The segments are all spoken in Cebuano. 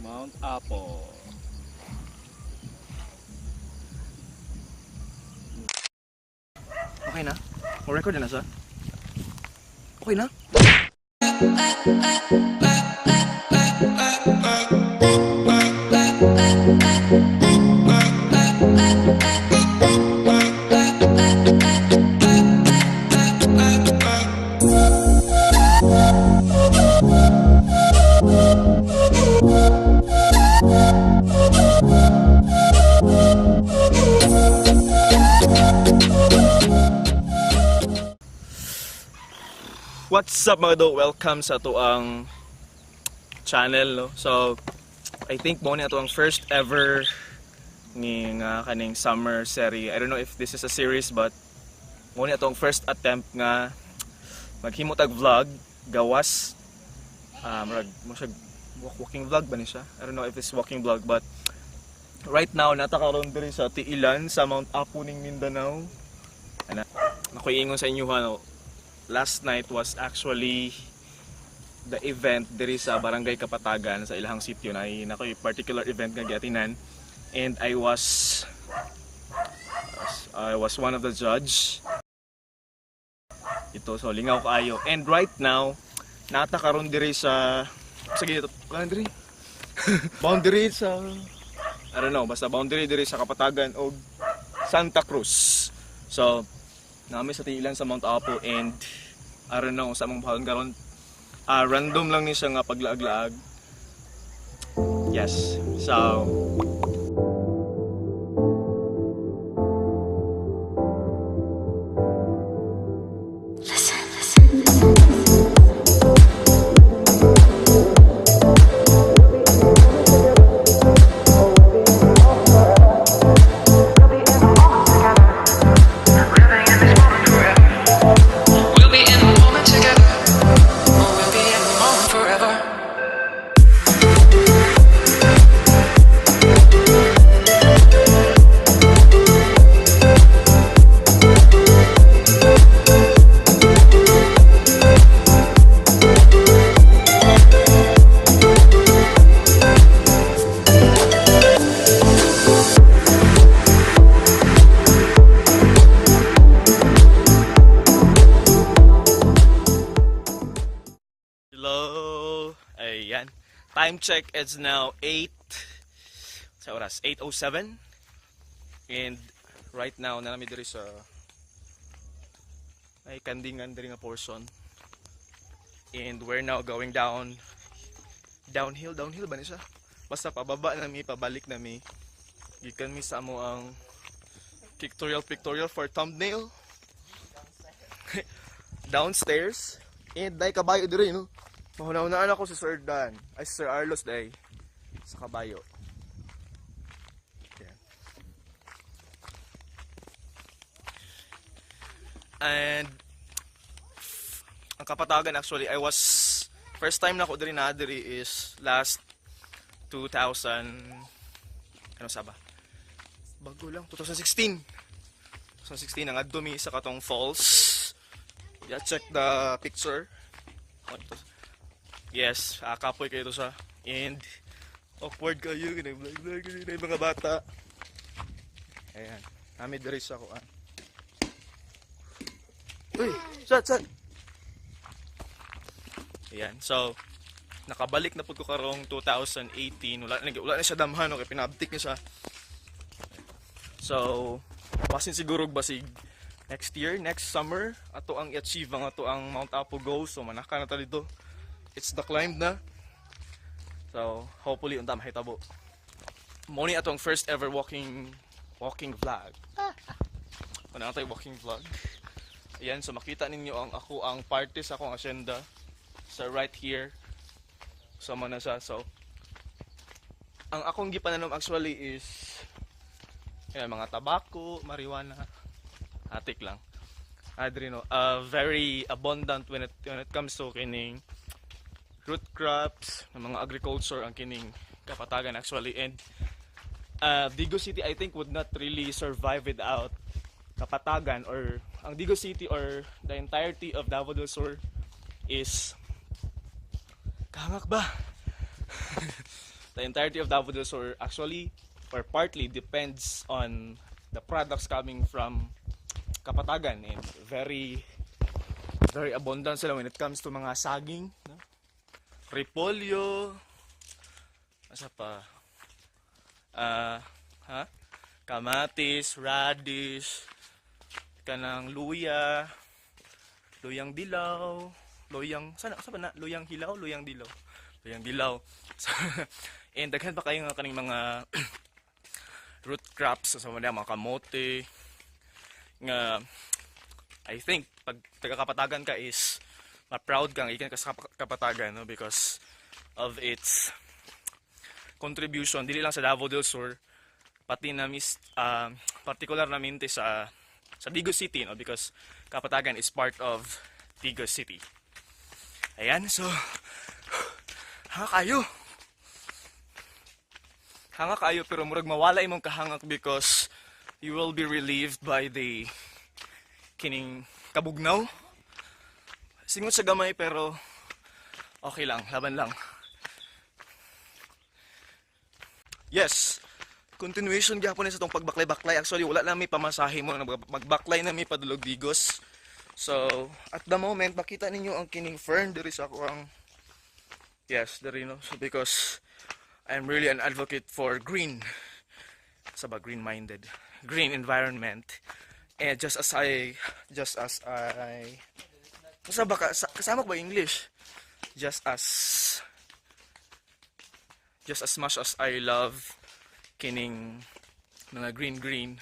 Mount Apo. Okay na? O record na siya? Okay na? What's up, mga do? Welcome sa ato ang channel, no? So, I think mo ni ato ang first ever ni nga kaning summer series. I don't know if this is a series, but mo ni ato ang first attempt nga maghimo tag vlog gawas murag mo siya walking vlog ba ni siya? I don't know if it's walking vlog, but right now nata karon diri sa Tiilan sa Mount Apo ning Mindanao. Ana, ako'y ingon sa inyo ha, no? Last night was actually the event diri sa Barangay Kapatagan sa ilahang sitio na nakoy particular event nga giatinan and I was one of the judge ito, so lingaw kaayo. And right now nata karon diri sa sige ito boundary boundary sa, I don't know, basta boundary diri sa Kapatagan og Santa Cruz. So nami sa tiilan sa Mount Apo and I don't know sa among buhaton karon. Ah, random lang ni siya nga paglaag-laag. Yes, so Listen, listen, listen. We'll be in the moment together. Oh, we'll be in the moment forever. Hello. Ayan, time check, it's now 8 sa oras, 8:07, and right now na nami diri sa ay kandingan diri nga portion and we're now going down, downhill, downhill ba ni siya? Basta pababa na mi, pabalik na mi gikan mi sa amo ang pictorial pictorial for thumbnail downstairs. And dai kabayo diri, no? Mahuna-hunaan ako si Sir Dan ay si Sir Arlos dai sa kabayo. Ayan. And ang Kapatagan, actually, I was first time na ako diri na diri is last 2000, ano sa ba, bago lang, 2016. 2016 ang adto mi sa katong falls. Yeah, check the picture. Yes, kapoy kayo to sa and awkward kayo gina vlog vlog gina mga bata. Ayan, nami diri sa kuan. Uy, sat sat. Ayan, so nakabalik na pud ko karong 2018. Wala na siya damhan, okay, pinabtik niya siya. So, basin siguro basig next year, next summer, ato ang i-achieve ang ato ang Mount Apo goal. So manaka na ta dito. It's the climb na. So, hopefully unta mahitabo. Mo ni atong first ever walking walking vlog. Ano tayo, walking vlog. Ayan, so makita ninyo ang ako ang parte sa akong asyenda sa right here. So mo na siya. So ang akong gipananom actually is ayan, mga tabako, marijuana. Atik lang. Adrino, very abundant when it comes to kining root crops, ng mga agriculture ang kining Kapatagan actually. And Digos City, I think, would not really survive without Kapatagan or ang Digos City or the entirety of Davao del Sur is kahangak ba? The entirety of Davao del Sur actually or partly depends on the products coming from Kapatagan, and very very abundant sila when it comes to mga saging, no? Repolyo, asa pa, ah, ha? Kamatis, radish, kanang luya, luyang dilaw, luyang, sana, sa ba na? Luyang hilaw, luyang dilaw. Luyang dilaw. So, and daghan pa kayo nga kaning mga root crops sa mga kamote nga I think pag taga Kapatagan ka is ma-proud kang ikan ka sa Kapatagan, no, because of its contribution dili lang sa Davao del Sur, pati na mis particular na mente sa Digos City, no, because Kapatagan is part of Digos City. Ayan, so hanga kayo. Hanga kayo, pero murag mawala imong kahangak because you will be relieved by the kining kabugnaw. Singot sa gamay, pero okay lang, laban lang. Yes. Continuation gyapon ni sa tong pagbaklay-baklay. Actually, wala na may pamasahe mo magbaklay na may padulog Digos. So, at the moment, makita ninyo ang kining fern diri sa ako ang, yes, diri, no. So because I'm really an advocate for green, sa ba, green minded, green environment. And just as I sa ba ka, kasama ko ba English? Just as much as I love kining mga green green,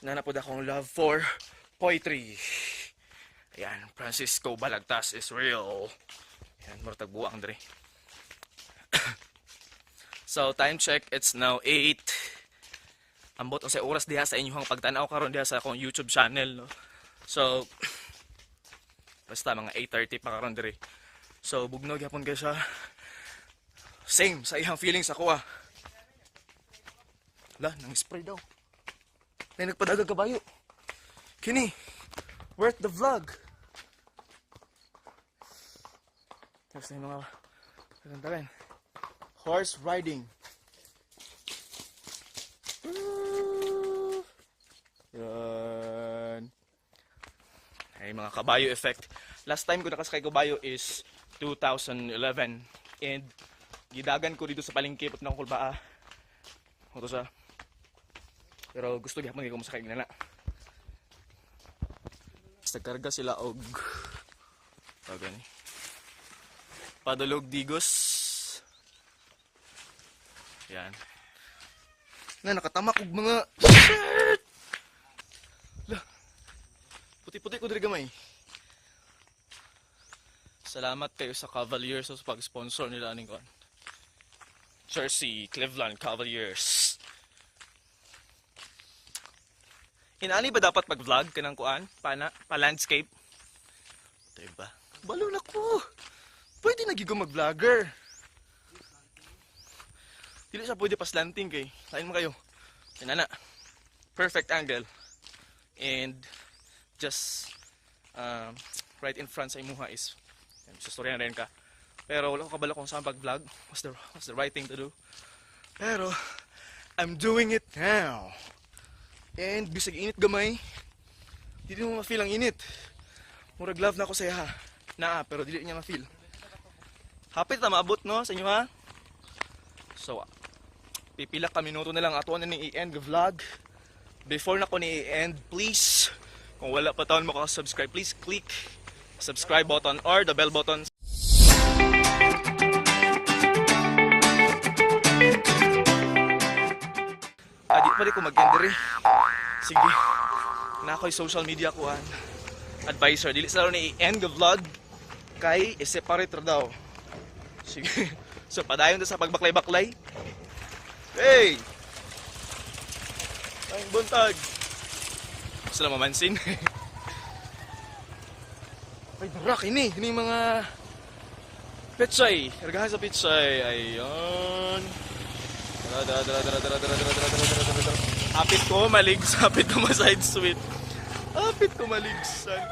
na pod akong love for poetry. Ayan, Francisco Balagtas is real. Ayan, murag buang dre. So, time check, it's now 8. Ambot sa oras diha sa inyong pagtanaw karon diha sa akong YouTube channel, no. So, basta mga 8:30 pa karon diri. So, bugnaw gyapon kay siya. Same sa iyang feelings ako ah. La, nang spray daw. May nagpadagag kabayo. Kini, worth the vlog. Tapos na yung mga kagandahan. Horse riding. Woo! Yan. Ay, mga kabayo effect. Last time ko nakasakay kabayo is 2011 and gidagan ko dito sa palengke put na kulbaa. Ito siya. Pero gusto gyapon kay ko mosakay na. Nagkarga sila og tawag gani. Padulog Digos. Yan. Na nakatamak og mga shit. La. Puti-puti ko diri gamay. Salamat kayo sa Cavaliers sa pag-sponsor nila aning kon. Jersey, Cleveland Cavaliers. Inaani ba dapat mag-vlog kanang kuan? Pana, pa-landscape? Diba? Balo na ko. Pwede na gigo mag-vlogger. Dili siya pwede pa-slanting kay. Lain mo kayo. Inana. Perfect angle. And just right in front sa imuha is yan, sa storya na rin ka. Pero wala ko kabalo kung saan pag-vlog. What's the right thing to do? Pero I'm doing it now. And bisag init gamay, dili mo ma-feel ang init. Murag love na ako sa iya. Naa, pero dili niya ma-feel. Hapit na maabot, no, sa inyo ha. So, pipila ka minuto na lang ato na ni i-end the vlog. Before na ko ni i-end, please, kung wala pa taon mo ka-subscribe, please click subscribe button or the bell button. Ah, di pa di ko mag-end diri. Sige. Na ako'y social media kuan. Advisor, dili sa ni i-end the vlog kay i-separate ra daw. Sige. So padayon ta sa pagbaklay-baklay. Hey! Ay, buntag. Gusto lang mamansin. Ay, dara kini, kini mga pechay. Kargahan sa pechay. Ayun. Dara, dara, dara, dara, dara, dara, dara, dara, dara, dara, dara. Hapit ko maligs, hapit ko ma-side sweet. Hapit ko maligsan.